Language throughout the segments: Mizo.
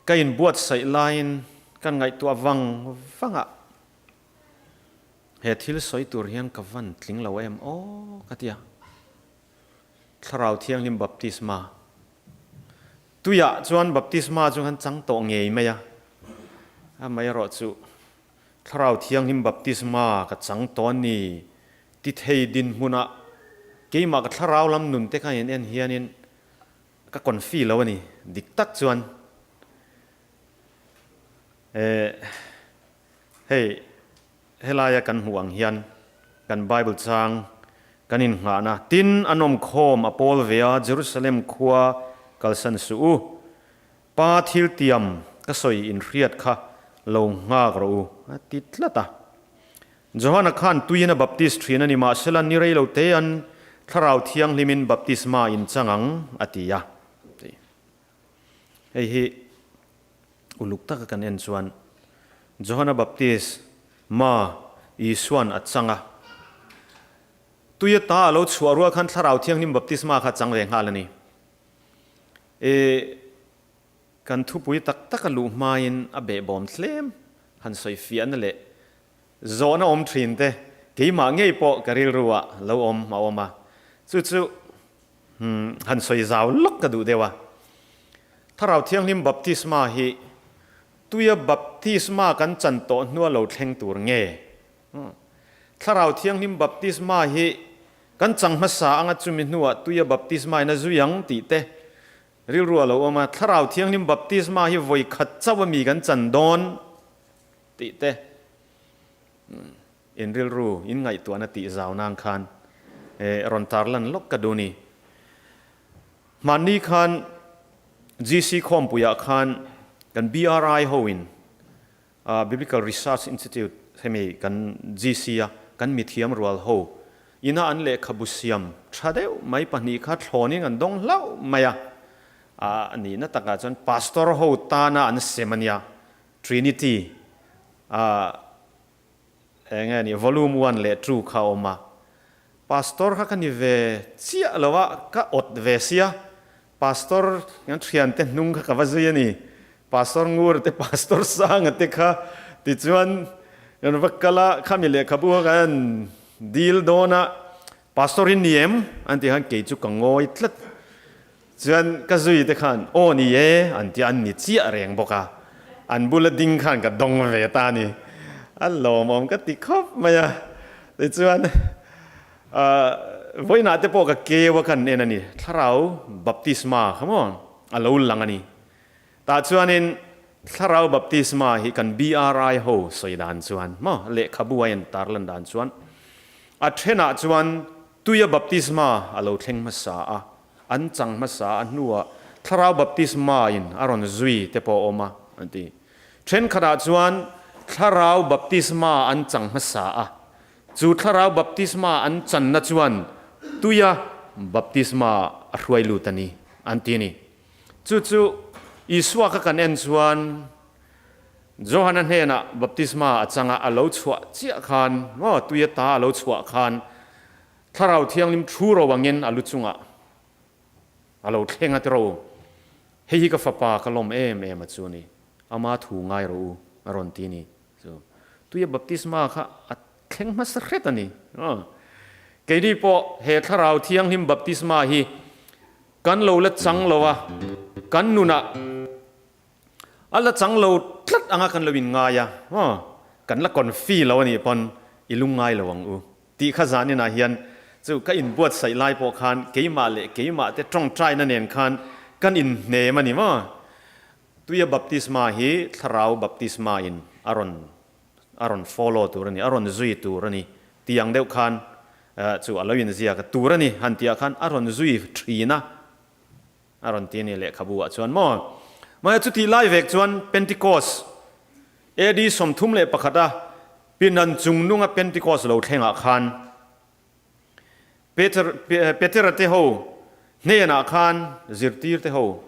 Ka inbuatsaih laiin kan ngaihtuah vang vang a, he thil sawi tur hian ka van tling lo em aw ka ti a. Thlarau Thianghlim baptisma. Tuiah chuan baptisma chu kan chang tawh ngei mai a, amaherawh chu Thlarau Thianghlim baptisma ka chang tawh a ni ti thei dinhmunah keimah ka thlarau lam nun te kha in en hianin Ka confi lo a ni, dik tak chuan eh hei helaia kan hmuh ang hian kan Bible chang kan innghahna tin an awm khawm a pawl ve a, Jerusalem khua kalsan suh u, Pa thil tiam ka sawi inhriat kha lo nghak rawh u a ti tlat a. Johana khan tuiin a baptist thin a ni, mahsela ni rei lo te an Thlarau Thianghlimin baptisma in chang ang a ti a. Hei hi uluk taka kan en chuan Johana baptist ma Isuan a chang a, tui ata a lo chhuah rual khan Thlarau Thianghlim baptisma kha a chang ve nghal a ni. E. Kan thupui tak tak a luh hmain a behbawm tlem han sawi fiahna leh zawhna awm thin te keimah ngei pawh ka rilru ah lo awm a awm a, chu chu han sawi zau lawk ka duh deuh a. Thlarau Thianghlim baptisma hi tuia baptisma kan chan tawh hnua lo thleng tur nge? Thlarau Thianghlim baptisma hi kan chang hmasa anga chumi hnuah tuia baptisma in a zui ang tih te Rilru a lo awm a, Thlarau Thianghlim baptisma hi vawi khat chauh a mi kan chan dawn tih te in rilru in ngaihtuahna tih zau nan khan rawn tarlan lawk ka duh ni. Hmanni khan GC Khawmpuiah khan kan BRI ho in Biblical Research Institute hemi kan GC a kan mithiam rual ho ina an lehkhabu siam tha deuh mai pahnih kha thlawnin an dawng hlauh mai a, a nihna takah chuan Pastor ho tana an sem a nia, Trinity eng nge ni Volume One leh Two kha a awm a, Pastor kha ka ni ve chiah lo a, ka awt ve sia, Pastor kan thiante hnung kha ka va zui a ni. Pastor Ngur te Pastor Sanga te kha tichuan kan va kal a, khami lehkhabu kha kan dil dawn a, Pastor in ni em? An tih khan kei chu ka ngawi tlat. Chuan ka zui te khan aw ni e an ti a, an ni chiah reng bawk a, an bula ding khan ka dawng ve ta a ni. A lawmawm ka ti khawp mai a, tichuan Vawiinah te pawh ka keu a kan en a ni, Thlarau baptisma kha maw a lo lang a ni. Tah chuanin Thlarau baptisma hi kan BRI ho sawi dan chuan maw lehkhabu a en tarlan dan chuan a thenah chuan tuia baptisma a lo thleng hmasa a, an chang hmasa a hnuah Thlarau baptisma in a rawn zui te pawh a awm a an ti. Thenkhatah chuan Thlarau baptisma an chang hmasa a, Chu thlarau baptisma an channa chuan tuia baptisma a hruai lut a ni, an ti a ni. Chu chu Isua kha kan en chuan Johana hnenah baptisma a changa a lo chhuah chiah khan, maw, tuia ta a lo chhuah khan Thlarau Thianghlim thu ro angin a lu chungah a lo thleng a ti ro. Hei hi ka fapa ka lawm em em a chu a ni, ama thu ngai rawh u, a rawn ti a ni. Chu tuia baptisma kha a thleng hmasa hret a ni. Keini pawh he Thlarau Thianghlim baptisma hi kan lo la chang lo a, kan nunah a la chang lo tlat anga kan lo inngai a, kan la confi lo a nih pawn i lungngai lo ang u tih kha zaninah hian chu ka inbuatsaih lai pawh khan keimah leh keimah te tawngtaina nen khan kan inhnem a ni maw. Tuia baptisma hi thlarau baptisma in a rawn a rawn follow tur a ni, a rawn zui tur a ni tih ang deuh khan chu a lo inziak a, tur a ni han tih ah khan a rawn zui thin a, a rawn ti a ni lehkhabu ah chuan maw. Mahse chutih lai vek chuan Pentecost AD 31 a pinan chungnunga Pentecost lo thleng ah khan Peter, Petera te ho hnenah khan, zirtir te ho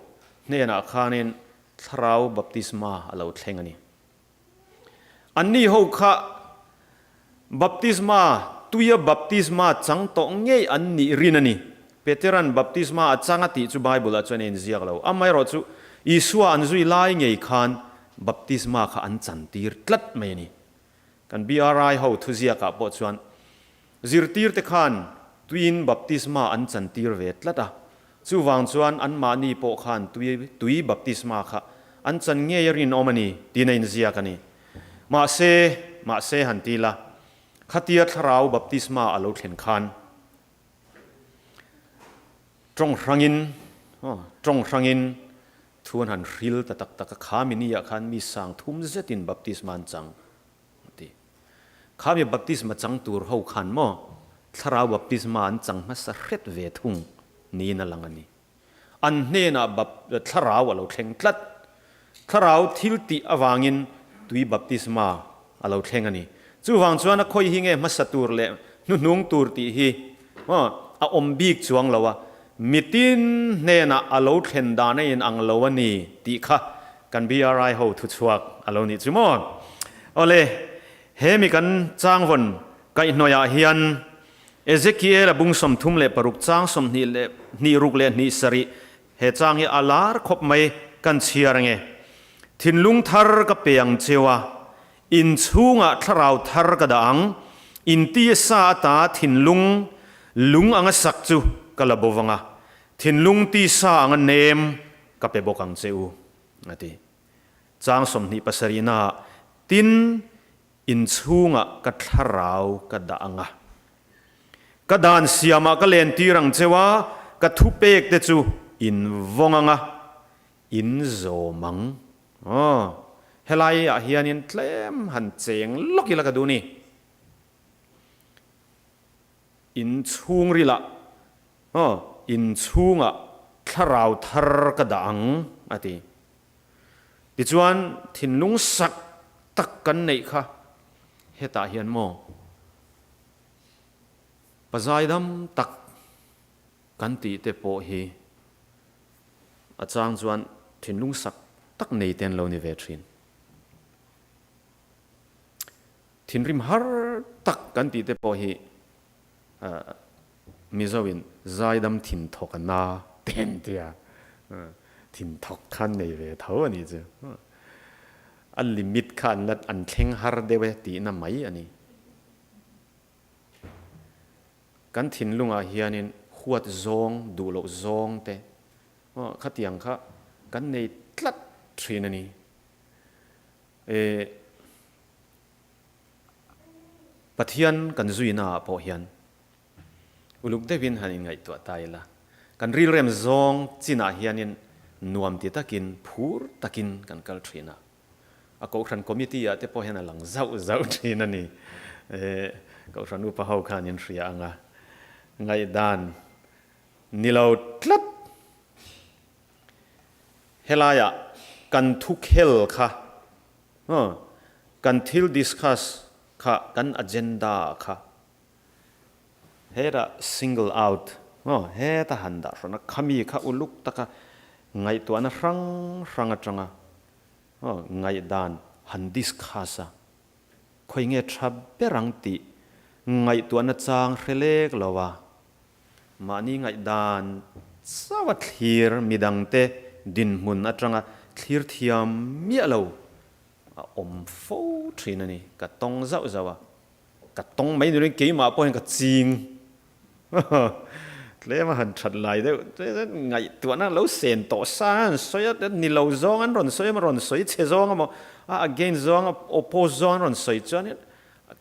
hnenah khanin Thlarau baptisma a lo thleng a ni. Anni ho kha baptisma, tuia baptisma chang tawh ngei an nih rin a ni. Peteran baptisma a chang a tih chu Bible-ah chuan a inziak lo. Amaherawhchu, Isua an zui lai ngei khan baptisma kha an chantir tlat mai a ni. Kan BRI ho thuziakah pawh chuan zirtirte khan tuiin baptisma an chantir ve tlat a, chuvang chuan anmahni pawh khan tui tui baptisma kha an chan ngei a rinawm a ni tiin a inziak a ni. Mahse, mahse han ti la, khatia thlarau baptisma a lo thlen khan tawng hrangin, tawng hrangin Thu an han hril ta tak tak a, kha mi ni ah khan mi sang thum zetin baptisma an chang a ti. Kha mi baptisma chang tur ho khan maw thlarau baptisma an chang hmasa hret ve thung niin a lang a ni. An hnenah thlarau a lo thleng tlat. Thlarau thil tih avangin tui baptisma a lo thleng a ni. Chuvang chuan a khawi hi nge hmasa tur leh hnuhnung tur tih hi a awm bik chuang lo a, mitin hnenah a lo thlen dan a inang lo a ni tih kha kan BRI ho thuchhuak a lo nih chu maw. Awle, he mi kan changvawn kaihhnawihah hian Ezekiel a bung 36 chang 22 ruk leh hnih sarih He chang hi a lar khawp mai kan chhiar ange. Thinlung thar ka pe ang cheu a, in chhungah thlarau thar ka dah ang, in tisa ata thinlung lung anga sak chu ka la bo vang a, thinlung tisa anga nem ka pe bawk ang che u, a ti. Chang 27 naah, Tin, in chhungah ka thlarau ka dah ang a. Ka dan siamah ka lentir ang cheu a, ka thupek te chu in vawng ang a, in zawm ang. Aw, helai ah hianin tlem han cheng lawk ila ka duh ni. In chhungrilah, aw, in chhungah thlarau thar ka dah ang, a ti. Tichuan, thinlung sak tak kan neih kha hetah hian maw pazaidam tak kan tih te pawh hi a chang chuan thinlung sak tak nei te an lo ni ve thin. Thinrim har tak kan tih te pawh hi Mizo in zaidam thin thawk a na te an tia, thin thawk kha an nei ve tho a nih chu. A limit kha an la an thleng har deuh e tihna mai a ni. Kan thinlungah hianin huat zawng, duh loh zawng te khatiang kha kan nei tlat thin a ni. Pathian kan zuina ah pawh hian uluk deuhin han inngaihtuah ta ila, kan rilrem zawng chinah hianin nuam ti takin, phur takin kan kal thin a. A Kohhran Committee ah te pawh hian a lang zauh zauh thin a ni. Kohhran upa ho khan in hria ang a, ngaihdan ni lo tlat. Helaiah kan thukhel kha Kan thil discuss kha kan agenda kha hetah single out heta han dah hran a, khami kha uluk taka ngaihtuahna hrang hrang atanga ngaihdan han discuss a, khawi nge tha ber ang tih ngaihtuahna chang hre lek lo a, mahni ngaihdan chauha thlir midangte dinhmun atanga thlir thiam miah lo a awm fo thin a ni. Ka tawng zauh zauh a, ka tawng mai niloin keimah pawh hian ka ching. Tlem a han that lai deuh ngaihtuahna lo sen tawh sa an sawi a, ni lo zawng an rawn sawi a, rawn sawi chhe zawng emaw, a against zawng, oppose zawng an rawn sawi chuan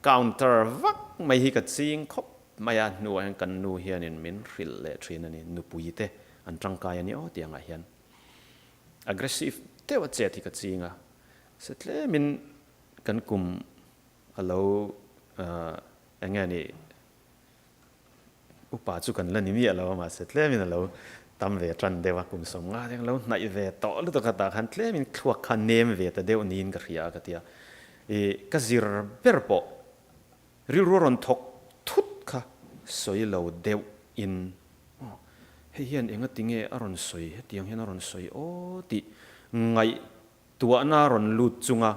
counter vak mai hi ka ching khawp mai a. Hnuah hian kan nu hianin min hrilh leh thin a ni, nupui te an tangkai a ni aw tih angah hian. Aggressive deuh a chet hi ka ching a, se tlemin kan kum a lo eng nge ni upa chu kan la ni miah lo a mahse tlemin a lo tam ve tan deuh a, kum 50 te lo hnaih ve tawh lutuk a tah khan tlemin thluak kha nem ve ta deuh niin ka hria a ka ti a, ih ka zir ber pawh Rilru a rawn thawk thut kha sawi lo deuh in aw hei hian enga tinge a rawn sawi hetiang hian a rawn sawi aw tih ngaihtuahna a rawn lut chunga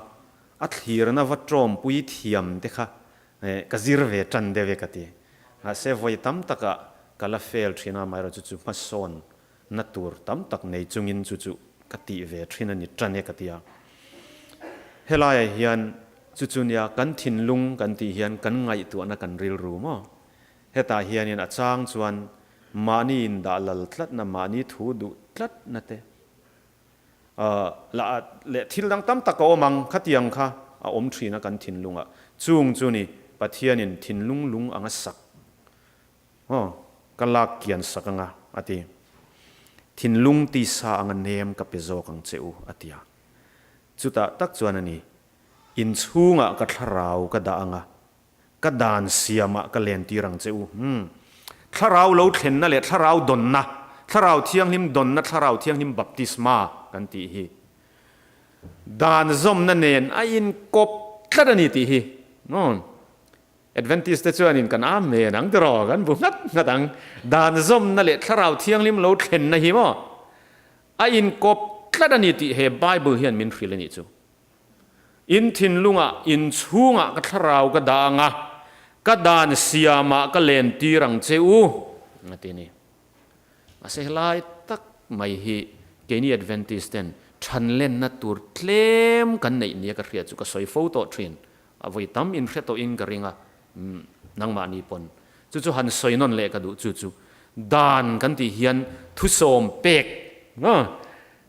a thlirna va tawmpui thiam te kha ka zir ve tan deuh e ka ti. Mahse vawi tam takah ka la fail thin a, amaherawhchu chu hmasawn na tur tam tak nei chungin chu chu. ka tih ve thin a ni tan e ka ti a. Helaiah hian chu chu nia kan thinlung kan tih hian kan ngaihtuahna kan rilru maw? Hetah hianin a chang chuan mahni indah lal tlatna, mahni thu duh tlatna te lah leh thil dang tam tak a awm ang, khatiang kha a awm thin a kan thinlungah. Chung chu ni Pathianin thinlung lung anga sak Aw, ka lak kian sak anga, a ti. Thinlung tisa anga nem ka pe zawk ang che u, a ti a. Chutah tak chuan a ni, Inchhungah ka thlarau ka dah anga, ka dan siamah ka lentir ang che u. Umm. Thlarau lo thlenna leh thlarau dawnna, thlarau thianghlim dawnna, thlarau thianghlim baptisma kan tih hi dan zawmna nen a inkawp tlat a ni tih hi. Umm. Adventist te chuanin kan Amen ang tiraw, kan bu nghat nghat ang. Dan zawmna leh Thlarau Thianghlim lo thlenna hi maw a inkawp tlat a ni tih he Bible hian min hrilh a nih chu. In thinlungah, in chhungah ka Thlarau ka dah ang a, ka dan siamah ka lentir ang che u, a ti a ni. Mahse helai tak mai hi keini Adventist ten thanlenna tur tlem kan neih nia ka hriat chu ka sawi fo tawh thin. A vawi tam in hre tawhin ka ring a, nangmahni pawn. Chu chu han sawi nawn leh ka duh chu chu dan kan tih hian thusawm pek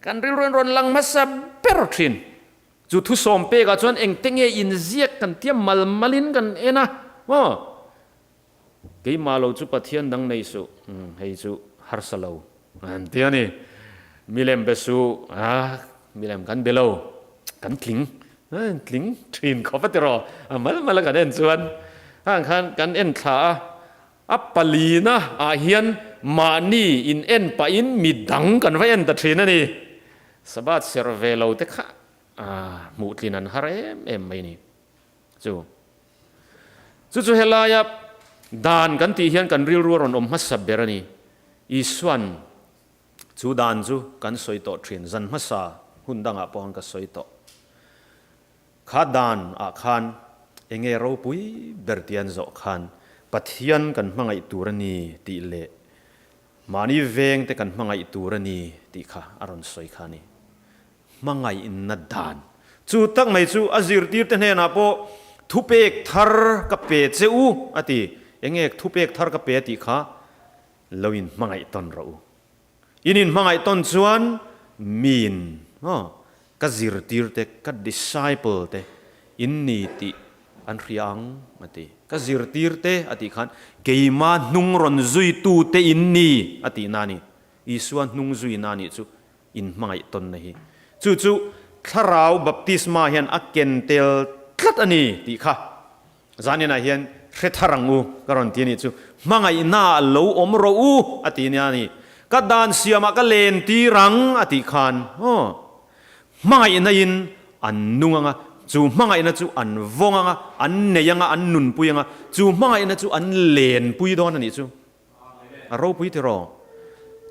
kan rilru in rawn lang hmasa ber thin. Chu thusawm pekah chuan engte nge inziak kan tia mal malin kan en a maw? Keimah lo chu Pathian dang nei suh, hei chu harsa lo an ti a ni. Milem be suh, a milem kan be lo, kan tling, tling thin khawp a ti rawh, a mal mal a kan en chuan hang khan kan en thla a, a palina ah hian mahni in en pahin midang kan va en ta thin a ni. Sabbath serh ve lo te kha hmuh tlin an har em em mai a ni. Chu chu chu helaia dan kan tih hian kan rilru a rawn awm hmasa ber a ni. Isuan chu dan chu kan sawi tawh thin, zan hmasa hun dangah pawh khan ka sawi tawh. Kha dan ah khan enge ropui ber tih an zawh khan Pathian kan hmangaih tur a ni tih leh mahni veng te kan hmangaih tur a ni tih kha a rawn sawi kha a ni. Hmangaihna dan. Chu tak mai chu a zirtirte hnenah pawh thupek thar ka pe che u a ti. Enge thupek thar ka pe a tih kha lo in hmangaih tawn rawh u. In in hmangaih tawn chuan miin aw ka zirtirte ka disciple te in ni tih an hria ang a ti. Ka zirtirte a tih khan keima hnung rawn zuitute in ni a tihna a ni. Isua hnung zuina a nih chu in hmangaih tawnna hi. Chu chu Thlarau baptisma hian a ken tel tlat a ni tih kha zaninah hian hre thar ang u ka rawn ti a nih chu. Hmangaihnaah lo awm rawh u a ti nia a ni. Ka dan siamah ka len tir ang a tih khan aw hmangaihna in an nung ang a, chu hmangaihna chu an vawng ang a, an nei ang a, an nunpui ang a, chu hmangaihna chu an lenpui dawn a nih chu. A ropui tiraw?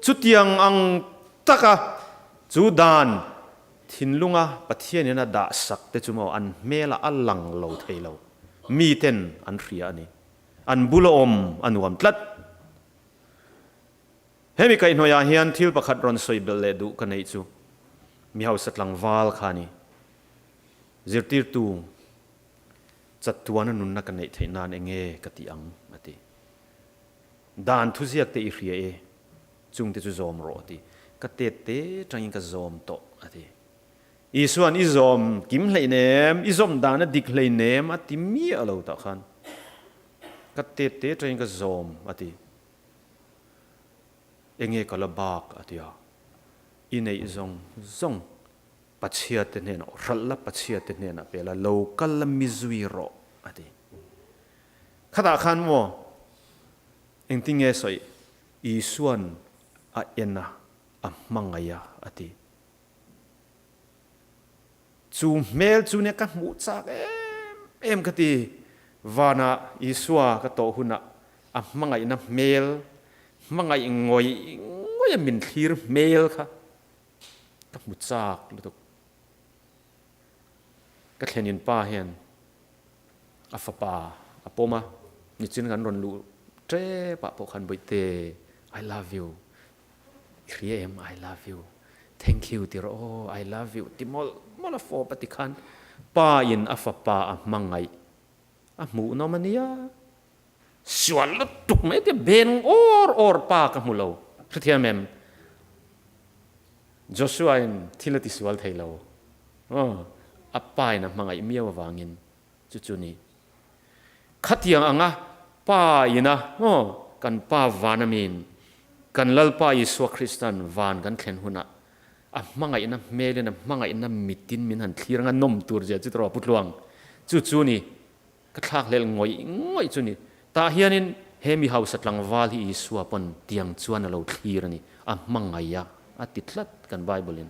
Chutiang ang taka chu dan thinlunga Pathianin a dah sak te chu maw an hmelah a lang lo thei lo. Miten an hria a ni. An bula awm a nuam tlat. Hemi kaihhnawihah hian thil pakhat rawn sawi belh leh duh ka neih chu mi hausa tlangval kha a ni. Zirtirtu chatuana nunna ka neih theih nan enge ka tih ang a ti. Dan thuziak te i hria e, chung te chu zawm rawh a ti. Ka tet te tangin ka zawm tawh a ti. Isuan i zawm kim hleinem, i zawm dan a dik hleinem a ti miah lo tah khan. Ka tet te tangin ka zawm a ti. Enge ka la bak a ti a. I neih zawng zawng Pachhia te hnenah hralh la, Pachhia te hnenah pe la, lo kal la mi zui rawh a ti. Khatah khan maw engtin nge sawi Isuan a en a, a hmangaih a a ti. Chu hmel chu nia ka hmuh chak em em ka ti. Vanah Isua ka tawh hunah a hmangaihna hmel, hmangaih ngawih ngawih a min thlir hmel kha ka hmu chak lutuk. Ka thlenin pa hian a fapa a pawm a, nichin kan rawn luh tep ah pawh khan Bawihte I love you, i hria em I love you. Thank you ti rawh aw, I love you ti mawlh mawlh a fawp a ti khan pa in a fapa a hmangaih a hmuhnawm a nia. Sual lutuk mai tia ben awr awr pa ka hmu lo. Hrethiam em? Joshua in thil a ti sual thei lo. Aw, a pa in a hmangaih miau avangin chu chu ni. Khatiang anga pa ina aw kan pa van amin kan Lalpa Isua Kristan van kan thlen hunah a hmangaihna hmelin a hmangaihna mitin min han thlir anga nawm tur zia chu tawh Putluang chu chu ni. Ka thlakhlelh ngawih ngawih chu ni. Tah hianin he mi hausa tlangval hi Isua pawn tiang chuan a lo thlir a ni, a hmangaih a, a ti tlat kan Bible-in.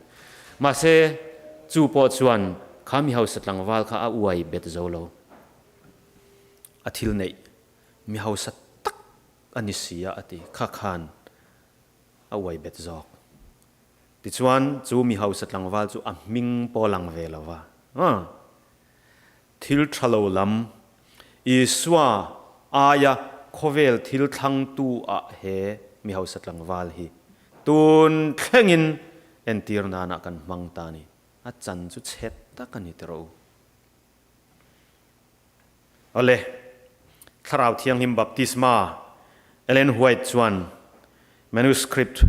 Mahse, chu pawh chuan kha mi hausa tlangval kha a uai bet zo lo. A thil neih mi hausa tak a ni si a, a ti. Kha khan a uai bet zawk. Tichuan, chu mi hausa tlangval chu a hming pawh a lang ve lo va. Thil tha lo lam, Isua aia khawvel thil thlangtu ah he mi hausa tlangval hi tun thlengin entir nanah kan hmang ta ni. A chan chu chhe tak a ni tiraw u. Awle, Thlarau Thianghlim Baptisma, Ellen White chuan manuscript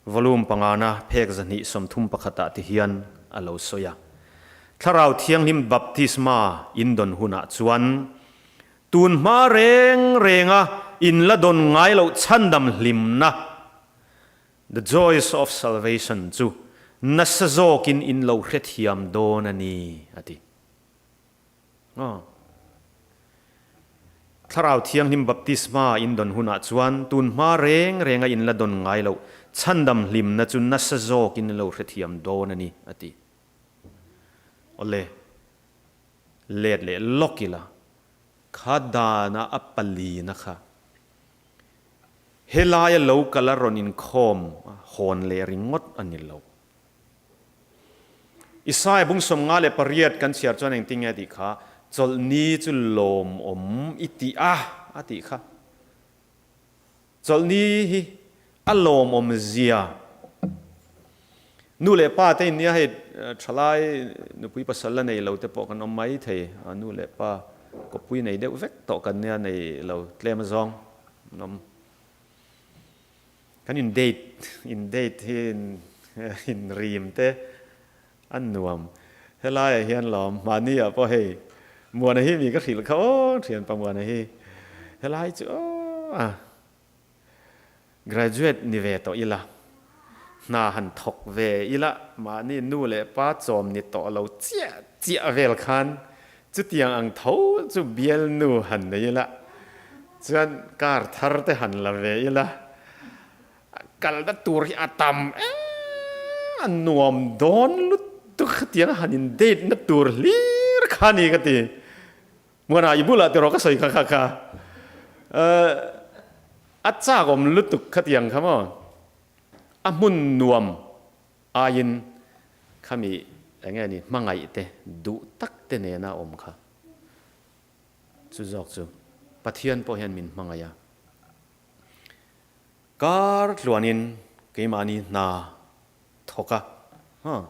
Volume pangana phek 231 ah ti hian a lo sawi a. Thlarau Thianghlim baptisma in dawn hunah chuan tun hma reng renga in la dawn ngai loh chhandam hlimna, the joys of salvation, chu nasa zawkin in lo hrethiam dawn a ni, a ti. Aw. Thlarau Thianghlim baptisma in dawn hunah chuan tun hma reng renga in la dawn ngai loh chhandam hlimna chu nasa zawkin in lo hrethiam dawn a ni, a ti. Awle, let leh lawk ila, kha dana a palina kha helaia lo kal a rawn inkhawm hawn leh ringawt a ni lo. Isaiah bung 58 kan chhiar chuan engtin nge a tih kha? Chawlhni chu lawmawm i ti a, a tih kha. Chawlhni hi a lawmawm zia. Nu leh pa te in nia hei thalai nupui pasal la nei lo te pawh kan awm mai thei. Nu leh pa kawppui nei deuh vek tawh kan nia nei lo tlem azawng an awm. Kan in date in date hi in rim te an nuam. Helaiah hian lawm mahni ah pawh hei Muana hi mi ka hrilh kha aw thianpa Muana hi helai chu aw a graduate ni ve tawh ila hna han thawk ve ila mahni nu leh pa chawm ni tawh lo chiah chiah vel khan Chutiang ang tho chu bialnu han nei ila, chuan car thar te han la ve ila, kalna tur hi a tam em a nuam dawn lutuk khatiang han in date na tur hlir kha ni ka ti. Muana i bulah tiraw ka sawi kha kha kha a chak awm lutuk khatiang kha maw a hmun nuam Aiin khami eng nge ni hmangaih te duh tak te nena awm kha chu zawk chu Pathian pawh hian min hmangaih a. Kar tluanin keimahni hna thawk a, huh,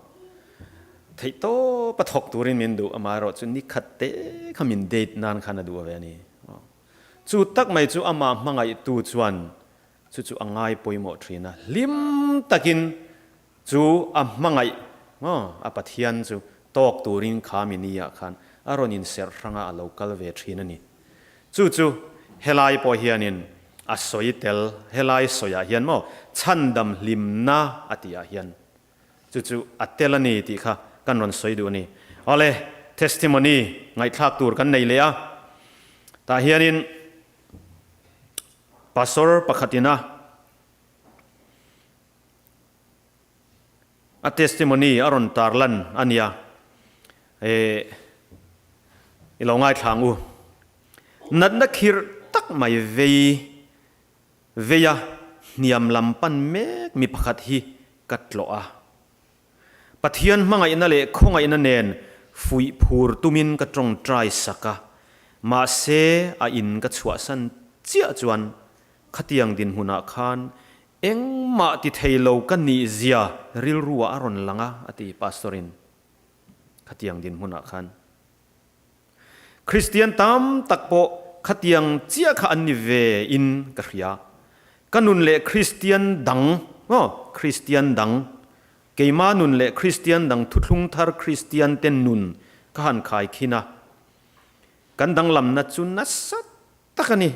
theih tawpa thawk turin min duh, amaherawh chu ni khat te kha min date nan khan a duh ve a ni. Chu tak mai chu amah hmangaihtu chuan Chu chu a ngai pawimawh thin a, hlim takin chu a hmangaih maw a Pathian chu tawk turin kha mi ni ah khan a rawn inserh hrang a, a lo kal ve thin a ni. Chu chu helai pawh hianin a sawi tel, helai sawiah hian maw chhandam hlimna a tih ah hian chu chu a tel a ni tih kha kan rawn sawi duh a ni. Awle, testimony ngaihthlak tur kan nei leh a, tah hianin Pastor pakhatin a a testimony a rawn tarlan a nia, eh i lo ngaithla ang u. Natna khirh tak mai vei vei a hniam lam pan mek mi pakhat hi ka tlawh a. Pathian hmangaihna leh khawngaihna nen fuih phur tumin ka tawngtai sak a, mahse a in ka chhuahsan chiah chuan khatiang dinhmunah khan Engmah ti thei lo ka nih zia rilru ah a rawn lang a, a ti Pastor in. Khatiang dinhmunah khan Kristian tam tak pawh khatiang chiah kha an ni ve in ka hria. Ka nun leh Kristian dang, aw, Kristian dang, keima nun leh Kristian dang thuthlung thar Kristian te nun ka han khai khin a, kan danglamna chu nasa tak a ni.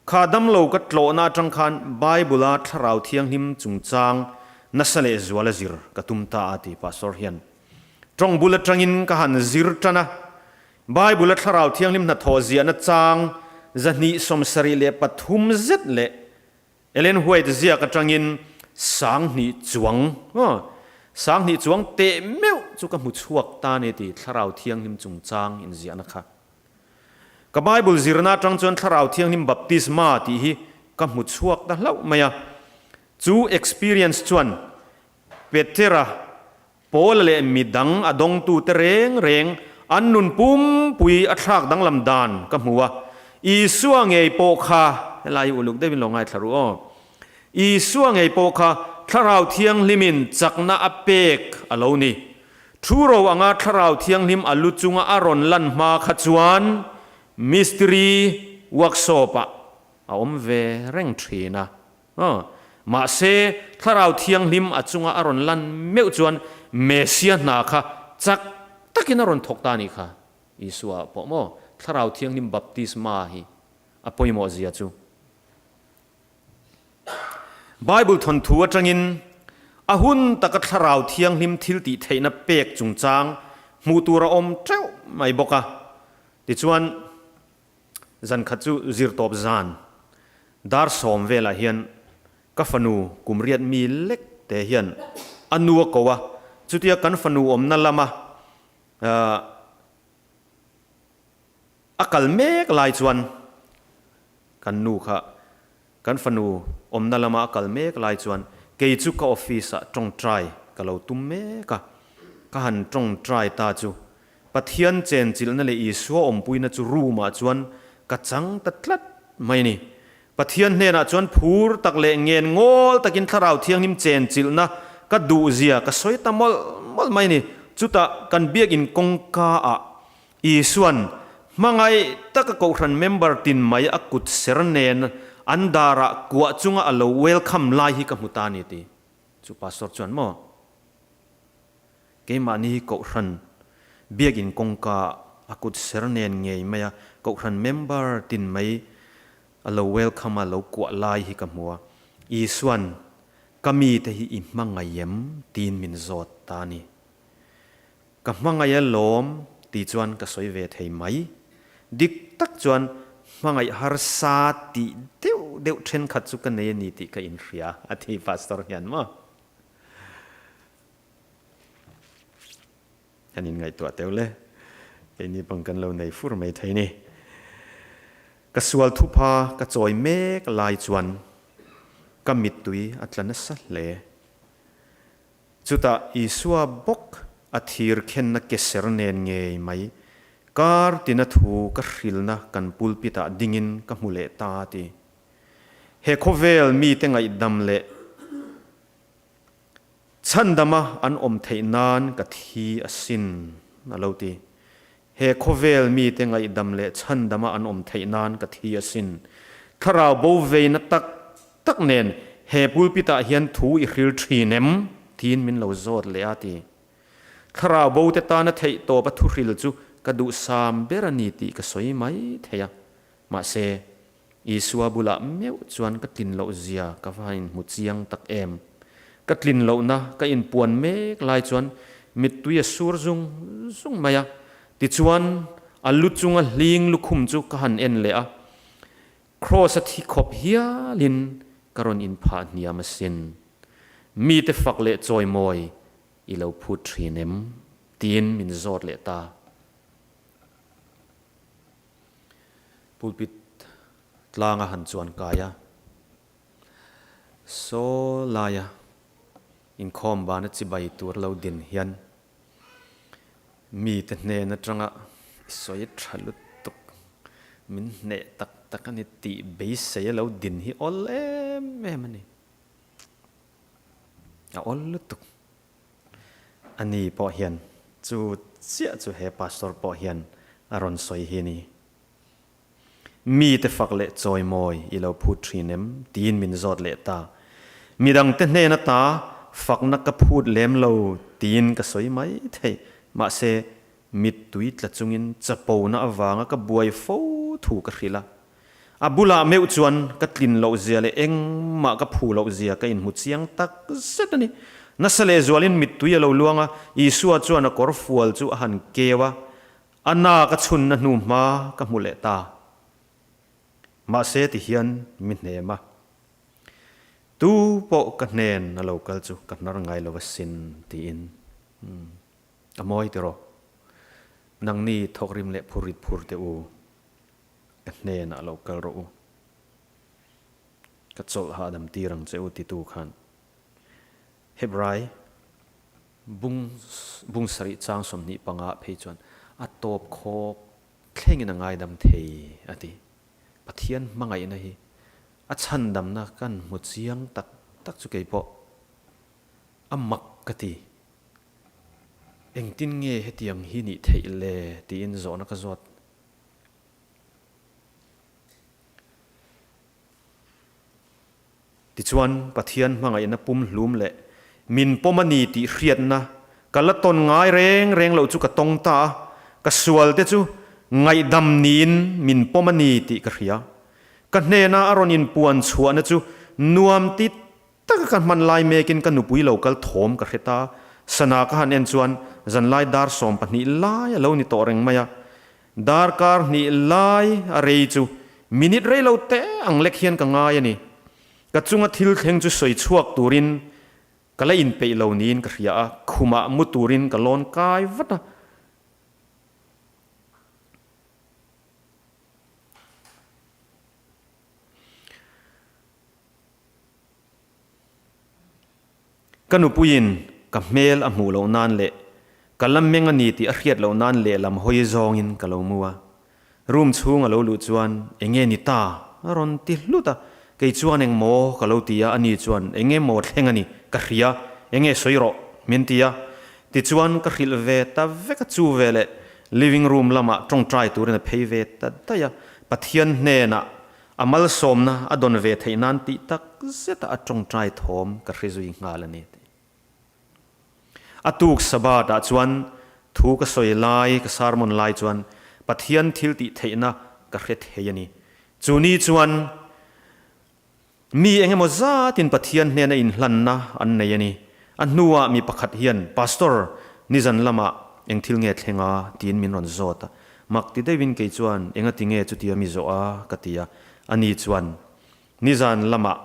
Kha damlo ka tlawhna atang khan Bible-a Thlarau Thianghlim chungchang nasa leh zual a zir ka tum ta a ti Pastor hian. Tawng bul atangin ka han zir tan a, Bible-a Thlarau Thianghlim hnathawh ziahna chang 273 zet leh Ellen White ziak atangin 2000 chuang, 2000 chuang teh meuh chu ka hmu chhuak ta a ni ti Thlarau Thianghlim chungchang inziahna kha. Ka Bible zirna atang chuan Thlarau Thianghlim baptisma tih hi ka hmu chhuak ta hlauh mai a. Chu experience chuan Petera, Paula leh midang a dawngtute reng reng an nun pumpui a thlak danglam dan ka hmu a. Isua ngei pawh kha, helai hi uluk deuhin lo ngaithla ru aw, Isua ngei pawh kha Thlarau Thianghlimin chakna a pek a lo ni. Thu ro anga Thlarau Thianghlim a lu chunga a rawn lan hma kha chuan Mistiri workshop ah a awm ve reng thin a. Mahse, Thlarau Thianghlim a chunga a rawn lan meuh chuan Messia hna kha chak takin a rawn thawk ta a nih kha. Isua ah pawh maw Thlarau Thianghlim baptisma hi a pawimawh zia chu. Bible thawnthu atangin a hun taka Thlarau Thianghlim thil tih theihna pek chungchang hmuh tur a awm teuh mai bawk a. Tichuan, zan khat chu zirtawp zan dar 10 velah hian ka fanu kum riat mi lek te hian a nu a ko a, chutia kan fanu awmna lama A kal mek lai chuan kan nu kha kan fanu awmna lama a kal mek lai chuan kei chu ka office ah tawngtai ka lo tum mek a, ka han tawngtai ta chu Pathian chenchilhna leh Isua awmpuina chu room ah chuan ka chang ta tlat mai a ni. Pathian hnenah chuan phur tak leh ngen ngawl takin Thlarau Thianghlim chenchilhna ka duhzia ka sawi ta mawlh mawlh mai a ni. Chutah kan biakinn kawngka ah Isuan, hmangaih taka kohhran member tin mai a kut ser nen an darah kuah chunga a lo welcome lai hi ka hmu ta a ni ti. Chu pastor chuan maw? Keimahni hi kohhran biakin kawngka a kut ser nen ngei maia kohhran member tin mai a lo welcome a lo kuah lai hi ka hmu a. Isuan, Ka mite hi i hmangaih em? tiin min zawt ta a ni. Ka hmangaih a lawm ti chuan ka sawi ve thei mai. Dik tak chuan hmangaih harsa tih deuh deuh thenkhat chu ka nei a ni tih ka inhria a ti Pastor hian maw. Kan inngaihtuah teuh le. Keini pang kan lo nei fur mai thei ni. Ka sual thupha ka chawi mek lai chuan ka mittui a tla nasa hle. Chutah Isua bawk a thir khenna ke ser nen ngei mai, kar tina thu ka hrilna kan pulpit ah dingin ka hmu leh ta a ti. He khawvel mite ngaihdam leh chhandama an awm theih nan ka thi asin a lo ti. He khawvel mite ngaihdam leh chhandama an awm theih nan ka thi asin. Thlarau bo veina tak tak nen he pulpit ah hian thu i hril thin em? tiin min lo zawt leh a ti. Thlarau bo te tana theih tawp a thu hril chu ka duhsam ber a ni tih ka sawi mai thei a. Mahse, Isua bulah meuh chuan ka tlin loh zia ka va inhmu chiang tak em. Ka tlin lohna ka inpuan mek lai chuan mittui a sur zung zung mai a. Tichuan, a lu chunga hling lukhum chu ka han en leh a. Kraws a thi khawp hialin ka rawn inphah hniam asin. Mite fak leh chawimawi i lo phut thin em? tiin min zawt leh ta. Pulpit tlanga han chuan kai a, saw laia inkhawm bana chibai tur lo din hian mite hnen atanga i sawi tha lutuk, min hneh tak tak a ni tih beisei a lo din hi awl em em a ni. A awl lutuk. A ni pawh hian chu chiah chu he pastor pawh hian a rawn sawi hi ni. Mite fak leh chawimawi i lo phut thin em? tiin min zawt leh ta. Midangte hnen ata fakna ka phut lem lo tiin ka sawi mai thei. Mahse, mittui tla chungin chapona avanga ka buai fo thu ka hrilh a. A bulah meuh chuan ka tlin loh zia leh engmah ka phu loh zia ka inhmu chiang tak zet a ni. Nasa lehzualin mittui a lo luang a, Isua chuan a kawr fual chu a han keu a, a na ka chhunna hnu hma ka hmu leh ta. Mahse ti hian mi hnem a, Tu pawh ka hnen a lo kal chu ka hnar ngai lo asin tiin. A mawi tiraw? Nangni thawkrim leh phurrit phur teh u. Ka hnenah lo kal rawh u. Ka chawlh hahdam tir ang che u titu khan Hebrai bung bung sarih chang 25 ah phei chuan a tawp khawk thlengin a ngaidam thei a ti. Pathian hmangaihna hi a chhandamna kan hmu chiang tak tak chu kei pawh a mak ka ti. Engtin nge hetiang hi nih theih le tiin zawhna ka zawt. Tichuan, Pathian hmangaihna pumhlum leh min pawm a ni tih hriatna ka la tawn ngai reng reng loh chu ka tawng ta a, ka sualte chu ngaihdam niin min pawm a ni tih ka hria. Ka hnena a rawn inpuan chhuahna chu nuam ti taka ka hman lai mekin ka nupui lo kal thawm ka hre ta. Sana ka han en chuan zanlai dar 12 lai a lo ni tawh reng mai a. Darkar hnih lai a rei chu minute rei lo te ang lek hian ka ngai a ni. Ka chunga thil thleng chu sawi chhuak turin ka la inpeih lo niin ka hria a, khumah mu turin ka lawn kai vat a. Ka nupuiin ka hmel a hmuh loh nan leh ka la meng a ni tih a hriat loh nan lehlam hawi zawngin ka lo mu a. Room chhung a lo luh chuan enge ni ta? a rawn ti hlut a. Kei chuan eng maw ka lo ti a, ani chuan enge maw thleng a ni ka hria, enge sawi rawh min ti a. Tichuan ka hrilh ve ta vek a, chu veleh living room lamah tawngtai turin a phei ve ta daih a, Pathian hnenah A malsawmna a dawn ve theih nan tih tak zeta a tawngtai thawm ka hre zui nghal a ni tih. A tuk Sabbath ah chuan thu ka sawi lai, ka sermon lai chuan Pathian thil tih theihna ka hre thei a ni. Chu ni chuan mi engemaw zatin Pathian hnena inhlanna an nei a ni. A hnuah mi pakhat hian, Pastor, nizan lamah eng thil nge thleng a? tiin min rawn zawt a. Mak ti deuhin kei chuan, Engati nge chutia mi zawh a? ka ti a. Ani chuan, Nizan lamah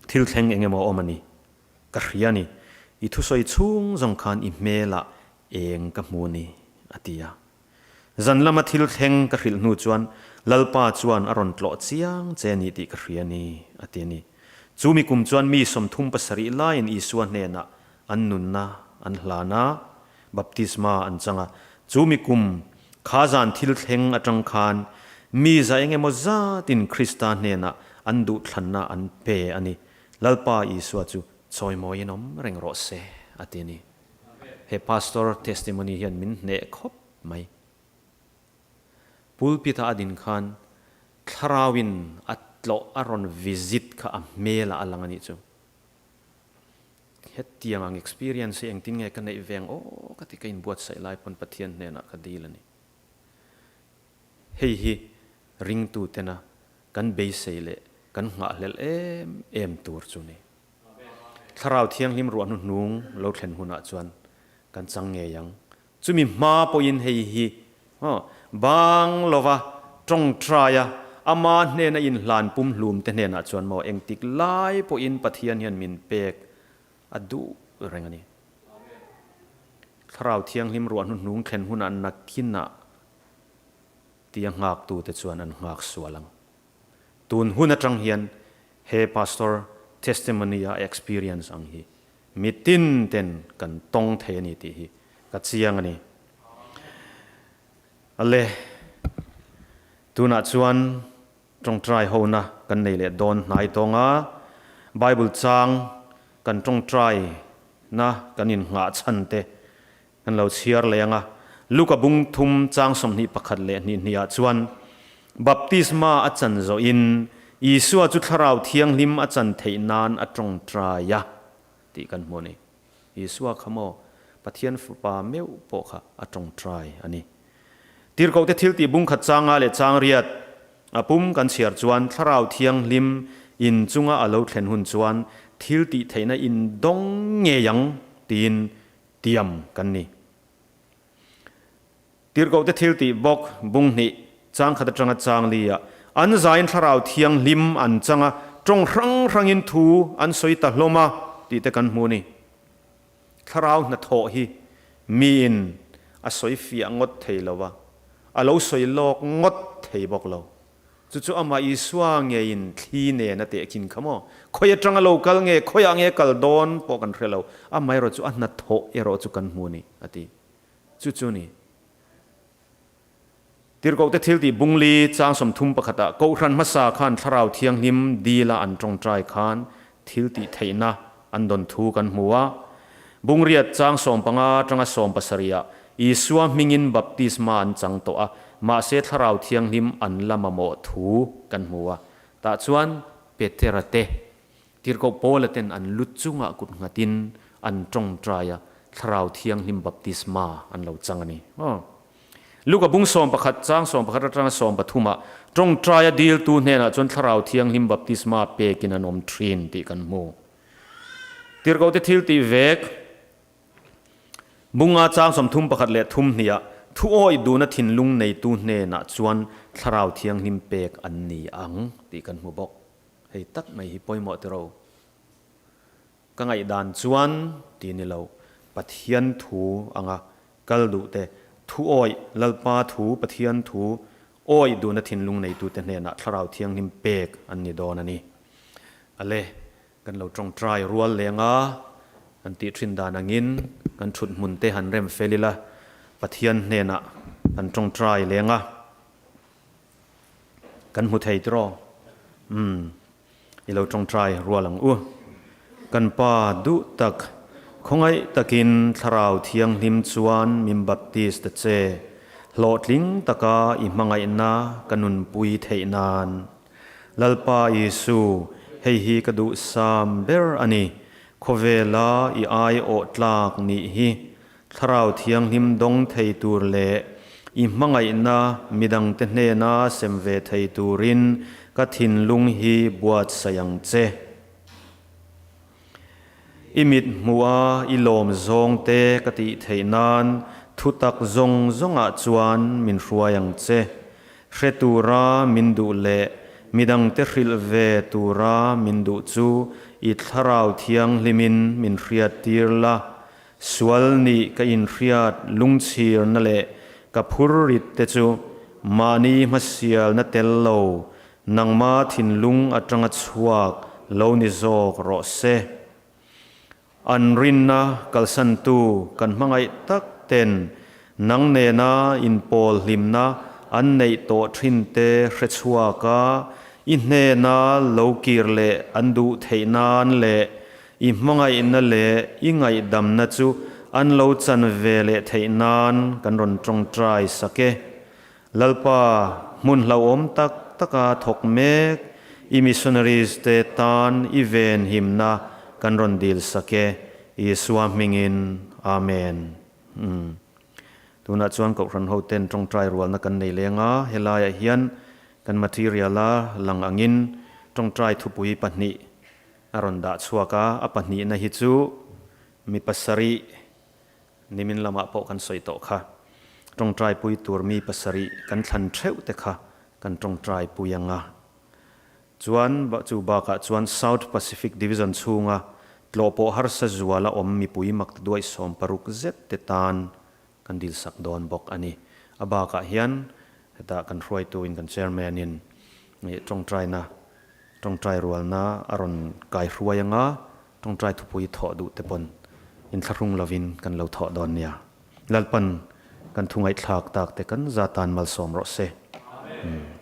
thil thleng eng emaw awm a ni. Ka hria a ni. I thusawi chhung zawng khan i hmelah eng ka hmu a ni, a ti a. Zan lama thil thleng ka hrilh hnu chuan Lalpa chuan a rawn tlawh chiang che a ni tih ka hria a ni, a ti a ni. Chu mi kum chuan mi 37 laiin Isua hnenah an nunna an hlan a, baptisma an chang a. Chu mi kum kha zan thil thleng atang khan mi za eng emaw zatin Krista hnenah an duhthlanna an pe a ni. Lalpa Isua chu chawimawiin awm reng rawh se, a ti a ni. He pastor testimony hian min hneh khawp mai. Pulpit-a a din khan thlarauin a tlawh a rawn visit kha a hmelah a lang a nih chu. Hetiang ang experience hi engtin nge ka neih ve ang aw ka ti ka inbuatsaih lai pawn Pathian hnenah ka dil a ni. Hei hi ringtu tena kan beisei leh kan nghahhlelh em em tur chu ni. Thlarau Thianghlim ruah hnuhnung lo thlen hunah chuan kan chang ngei ang. Chumi hma pawhin hei hi bang lova tawngtai a, ama hnena inhlan pumhlum te hnenah chuan maw engtik lai pawhin Pathian hian min pek a duh reng a ni. Thlarau Thianghlim ruah hnuhnung thlen hunah nakinah tia nghaktute chuan an nghak sual ang. Tun hun atang hian he pastor testimony a experience ang hi mi tin ten kan tawng thei a ni tih hi ka chiang a ni. Ale, tunah chuan tawngtai hona kan nei leh dawn hnai tawng a, Bible chang. kan tawngtai na kan in nghah chhan te kan lo chhiar leh ang a. Luka bung thum chang 21 leh hnih hnih ah chuan baptisma a chan zawh in Isua chu Thlarau Thianghlim a chan theih nan a tawngtai a tih kan hmu a ni. Isua kha maw Pathian Fapa meuh pawh kha a tawngtai a ni. Tirhkohte thiltih bungkhat changa leh changriat a pum kan chhiar chuan Thlarau Thianghlim in chunga a lo thlen hun chuan thiltih theihna in dawng ngei ang tiin tiam kan ni. Tirhkohte thiltih bawk bunghnih changkhat atanga changli ah an zain Thlarau Thianghlim an chang a, tawng hrang hrangin thu an sawi ta hlawm a tih te kan hmu a ni. Thlarau hnathawh hi miin a sawi fiah ngawt thei lo a, a lo sawi lawk ngawt thei bawk lo. Chu chu amah Isua ngeiin thli nen a tehkhin kha maw? Khawi atanga lo kal nge, khawiah nge kal dawn pawh kan hre lo, amaherawh chu a hnathawh erawh chu kan hmu a ni, a ti. Chu chu ni. Tirhkohte thiltih bungli chang 30 pakhatah Kohhran hmasa khan Thlarau Thianghlim dila an tawngtai khan thiltih theihna an dawn thu kan hmu a. Bungriat chang 15 atanga 70ah Isua hmingin baptisma an chang tawh a, mahse Thlarau Thianghlim an la mamawh thu kan hmu a. Tah chuan Petera te Tirhkoh Paula ten an lu chungah kut nghatin an tawngtai a, Thlarau Thianghlim baptisma an lo chang a ni. Luka bung 11 chang 11 atanga 13 ah tawngtaia diltu hnenah chuan Thlarau Thianghlim baptisma pekin an awm thin tih kan hmu. Tirhkohte thil tih vek Bunga chang 31 leh thum hniah thu awih duhna thinlung neitu hnenah chuan Thlarau Thianghlim pek an ni ang tih kan hmu bawk. Hei tak mai hi pawimawh tiro. Ka ngaihdan chuan ti ni lo, Pathian thu anga kal duh te, thu awih, Lalpa thu, Pathian thu awih duhna thinlung neitute hnenah Thlarau Thianghlim pek an ni dawn a ni. Ale, kan lo tawngtai rual leng a, kan tih thin dan angin kan thut hmun te han rem fel ila, Pathian hnenah kan tawngtai leng a. Kan hmu thei tiraw? Umm, i lo tawngtai rual ang u. Kan Pa duh tak, khawngaih takin Thlarau Thianghlim chuan min baptist ta che, hlawhtling taka i hmangaihna ka nunpui theih nan. Lalpa Isu, hei hi ka duhsam ber a ni, khawvela i aiawh tlak nih hi Thlarau Thianghlim dawng thei tur leh i hmangaihna midangte hnena sem ve thei turin ka thinlung hi buatsaih ang che. I mit hmuha i lawm zawngte ka tih theih nan thutak zawng zawngah chuan min hruai ang che. Hre tura min duh leh midangte hrilh ve tura min duh chu i Thlarau Thianghlimin min hriattir la, Sual nih ka inhriat lungchhirna leh ka phur rit te chu mahni hmasialna tel lo nangma thinlung atanga chhuak lo ni zawk rawh se. An rinna kalsantu kan hmangaih tak ten nang nena inpawl hlimna an neih tawh thin te hre chhuak a, i hnena lo kir leh an duh theih nan leh I hmangaihna leh i ngaihdamna chu an lo chan ve leh theih nan kan rawn tawngtai sak e. Lalpa, hmun hlauhawm tak taka thawk mek i missionaries te tan i venhimna kan rawn dil sak e, Isua hmingin. Amen. Umm. Tunah chuan Kohhran ho ten tawngtai rualna kan nei leng a, helaiah hian kan material-a lang angin tawngtai thupui pahnih A rawn dah chhuak a, a pahnihna hi chu mi pasarih nimin lamah pawh kan sawi tawh kha. Tawngtaipui tur mi pasarih kan thlan theuh te kha kan tawngtaipui ang a. Chuan chu bakah chuan South Pacific Division chhunga tlawhpawh harsa zuala awm mipui makta duai 60 zet te tan kan dilsak dawn bawk a ni. A bakah hian hetah kan hruaituin kan chairman in tawngtaina, tawngtai rualna a rawn kai hruai anga tawngtai thupui thawh duh te pawn inthlahrung lovin kan lo thawh dawn nia. Lalpan kan thu ngaihthlak tak te kan za tan malsawm rawh se. Amen.